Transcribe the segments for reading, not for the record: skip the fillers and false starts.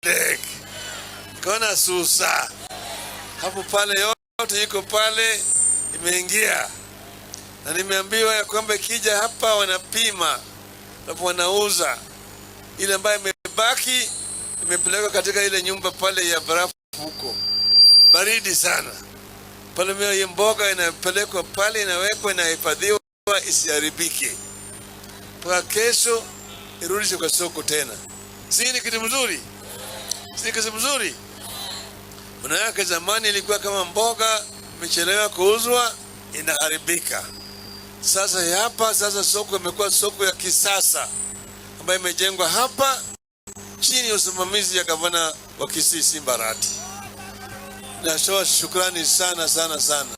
Adek, nikaona Susa hapo pale, yote iko pale imeingia, na nimeambiwa ya kwamba ikija hapa wanapima, alafu wanauza. Ile ambayo imebaki imepelekwa katika ile nyumba pale ya barafu huko, baridi sana pale. Hiyo mboga inapelekwa pale, inawekwa, inahifadhiwa isiharibike mpaka kesho irudishwe kwa soko tena. Si ni kitu mzuri? Si ni kitu mzuri? Maana zamani ilikuwa kama mboga imechelewa kuuzwa inaharibika. Sasa hapa sasa soko imekuwa soko ya kisasa ambayo imejengwa hapa chini ya usimamizi ya gavana wa Kisii Simba Arati. Natoa shukrani sana sana sana.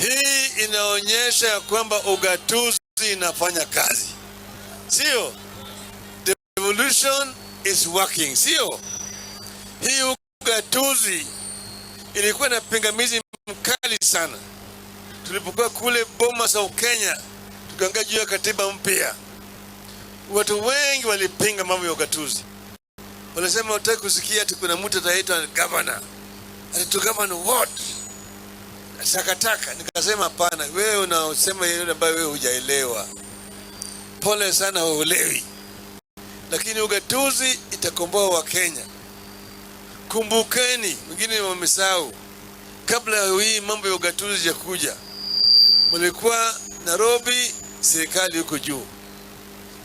Hii inaonyesha ya kwamba ugatuzi inafanya kazi, sio? Devolution is working, sio? Hii ugatuzi ilikuwa na pingamizi mkali sana. Tulipokuwa kule Bomas of Kenya tukiongea juu ya katiba mpya, watu wengi walipinga mambo ya ugatuzi. Walisema hutaki kusikia ati kuna mtu ataitwa governor, ati to govern what? Takataka. Nikasema hapana, wewe unasema yale ambayo wewe hujaelewa. Pole sana, huelewi. Lakini ugatuzi itakomboa Wakenya. Kumbukeni, wengine wamesahau, kabla hii mambo ya ugatuzi ya kuja, walikuwa Nairobi, serikali iko juu,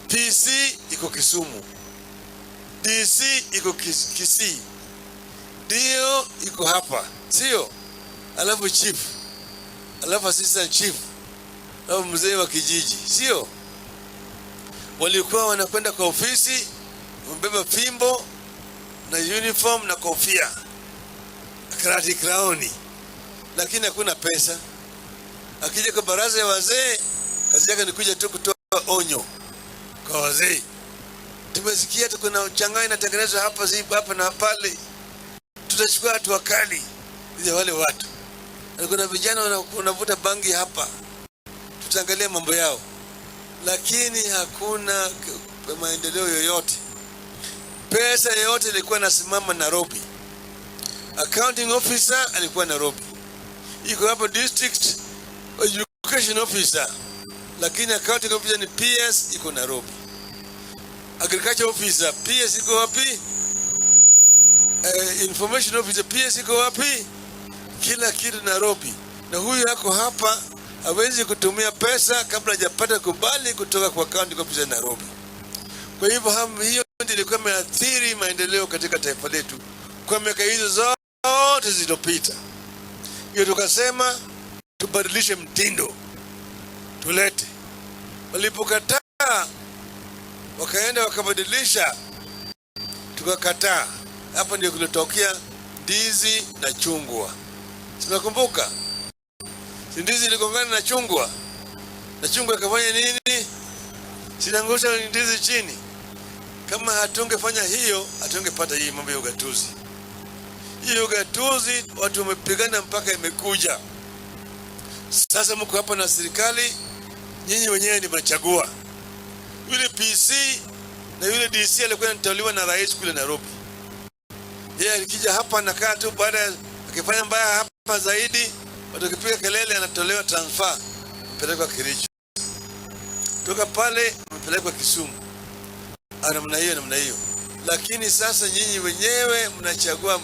PC iko Kisumu, DC iko Kisii, DO iko hapa, sio? Alafu chief, alafu assistant chief, alafu mzee wa kijiji, sio? Walikuwa wanakwenda kwa ofisi, wamebeba fimbo na uniform na kofia karati crown, lakini hakuna pesa. Akija kwa baraza ya wazee, kazi yake ni kuja tu kutoa onyo kwa wazee. Tumesikia tu kuna chang'aa inatengenezwa hapa si hapa na pale, tutachukua hatua kali ya wale watu. Na kuna vijana wanavuta bangi hapa, tutaangalia mambo yao, lakini hakuna maendeleo yoyote. Pesa yoyote ilikuwa inasimama Nairobi. Accounting officer alikuwa Nairobi, iko hapo district education officer, lakini accounting officer ni PS iko Nairobi. Agriculture officer PS iko wapi? Information officer PS iko wapi? Kila kitu Nairobi, na huyu ako hapa hawezi kutumia pesa kabla hajapata kubali kutoka kwa county officer Nairobi. Kwa hivyo hiyo ndio ilikuwa imeathiri maendeleo katika taifa letu kwa miaka hizo zote zilizopita. Hiyo tukasema tubadilishe mtindo, tulete. Walipokataa wakaenda wakabadilisha, tukakataa. Hapo ndio kulitokea ndizi na chungwa. Si mnakumbuka? Si ndizi iligongana na chungwa, na chungwa ikafanya nini? Si iliangusha ndizi chini. Kama hatungefanya hiyo, hatungepata hii mambo ya ugatuzi. Hii ugatuzi watu wamepigana mpaka imekuja. Sasa mko hapa na serikali, nyinyi wenyewe ndio mnachagua. Yule PC na yule DC alikuwa anateuliwa na rais kule Nairobi. Yeye akija hapa anakaa tu, baada akifanya mbaya hapa zaidi, watu wakipiga kelele, anatolewa transfer, mpelekwa Kericho, toka pale mpelekwa Kisumu, namna hiyo namna hiyo. Lakini sasa nyinyi wenyewe mnachagua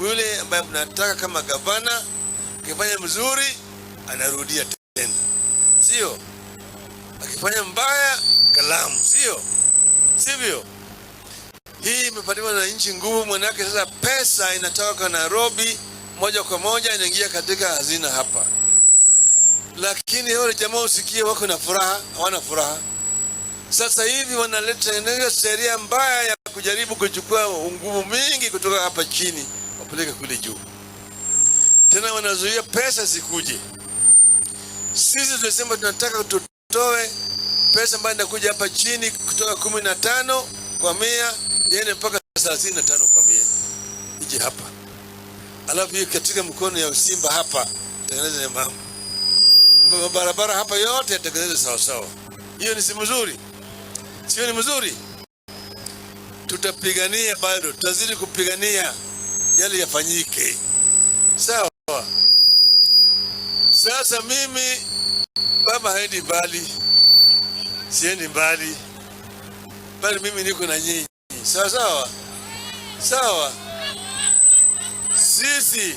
yule ambaye mnataka kama gavana. Akifanya mzuri anarudia tena, sio? Akifanya mbaya kalamu, sio? Sivyo? Hii imepatiwa na nchi nguvu, manake sasa pesa inatoka Nairobi moja kwa moja inaingia katika hazina hapa. Lakini wale jamaa usikie wako na furaha, hawana furaha. Sasa hivi wanaleta sheria mbaya ya kujaribu kuchukua nguvu mingi kutoka hapa chini wapeleke kule juu. Tena wanazuia pesa zikuje. Sisi tunasema tunataka tutoe pesa ambayo inakuja hapa chini kutoka 15% iende mpaka 35% ije hapa, alafu hiyo katika mkono ya Simba hapa tengeneze mambo barabara hapa yote yatengeneze sawa sawa. Hiyo ni si mzuri? Sio ni mzuri? Tutapigania bado, tutazidi kupigania yale yafanyike, sawa. Sasa mimi baba haendi mbali, siendi mbali, bali mimi niko na nyinyi, sawa sawa sawa. Sisi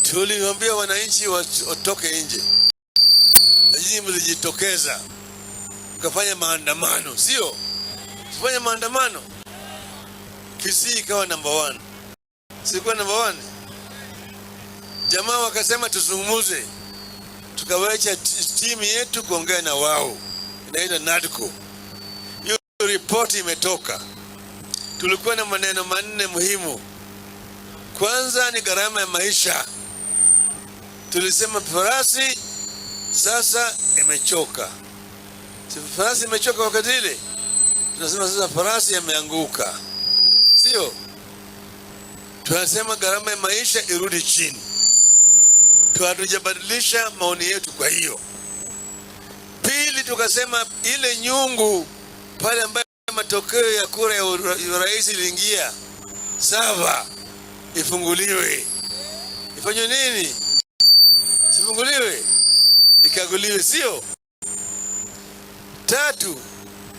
tuliwaambia wananchi watoke nje, na nyinyi mlijitokeza mkafanya maandamano, sio? Tufanya maandamano, Kisii ikawa number one, sikuwa number one. Jamaa wakasema tuzungumuze, tukawacha timu yetu kuongea na wao, inaitwa NADCO. Hiyo ripoti imetoka. Tulikuwa na maneno manne muhimu. Kwanza ni gharama ya maisha. Tulisema farasi sasa imechoka. Si farasi imechoka wakati ile? Tunasema sasa farasi yameanguka, sio? Tunasema gharama ya maisha irudi chini. Hatujabadilisha maoni yetu. Kwa hiyo, pili, tukasema ile nyungu pale ambayo matokeo ya kura ya urais iliingia, sawa, ifunguliwe, ifanywe nini? Sifunguliwe, ikaguliwe, sio? Tatu,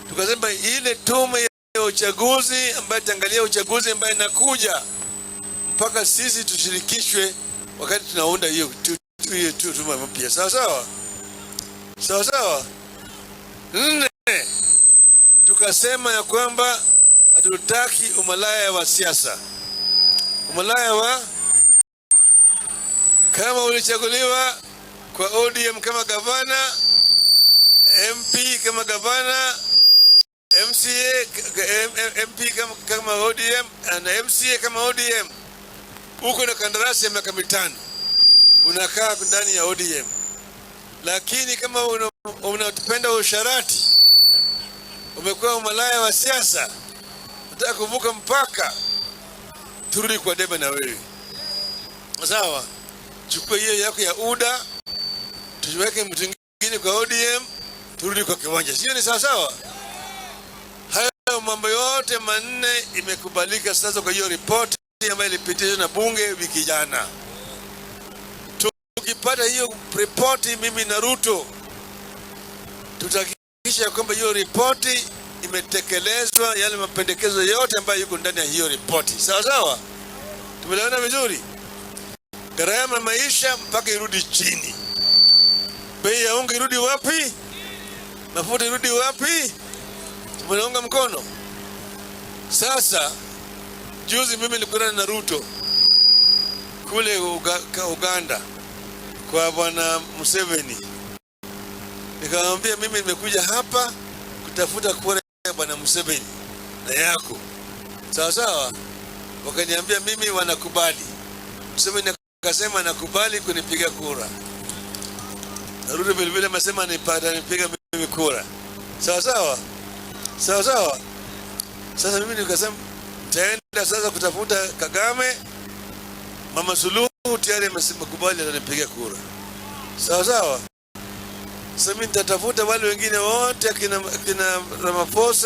tukasema ile tume ya uchaguzi ambayo itaangalia uchaguzi ambayo inakuja, mpaka sisi tushirikishwe wakati tunaunda hiyo tume mpya. Sawa sawa sawa sawa. Nne, tukasema ya kwamba hatutaki umalaya wa siasa, umalaya wa kama ulichaguliwa kwa ODM kama gavana, MP kama gavana, MCA, MP kama ODM na MCA kama ODM, uko na kandarasi ya miaka 5, unakaa ndani ya ODM. Lakini kama unapenda usharati, umekuwa umalaya wa siasa, unataka kuvuka mpaka, turudi kwa debe na wewe, sawa? Chukua hiyo yako ya UDA, tuweke mtu mwingine kwa ODM, turudi kwa kiwanja, sio? Ni sawa sawa? Hayo mambo yote manne imekubalika sasa kwa hiyo ripoti ambayo ilipitishwa na bunge wiki jana. Tukipata hiyo ripoti, mimi na Ruto tutahakikisha kwamba hiyo ripoti imetekelezwa, yale mapendekezo yote ambayo yuko ndani ya hiyo ripoti. Sawa sawa, tumeelewana vizuri? Gharama ya maisha mpaka irudi chini, bei ya unga irudi wapi? Mafuta irudi wapi? Tumeunga mkono. Sasa juzi mimi nilikutana na Ruto kule Uganda kwa bwana Museveni, nikamwambia mimi nimekuja hapa kutafuta kura ya bwana Museveni na yako, sawa sawa. Wakaniambia mimi wanakubali. Museveni akasema nakubali kunipiga kura, na Ruto vile vile amesema atanipiga mimi kura, sawa sawa sawa sawa. Sasa mimi nikasema nitaenda sasa kutafuta Kagame. Mama Suluhu tayari amesema kubali atanipiga kura, sawa sawa. Sasa mimi nitatafuta wale wengine wote akina Ramaphosa.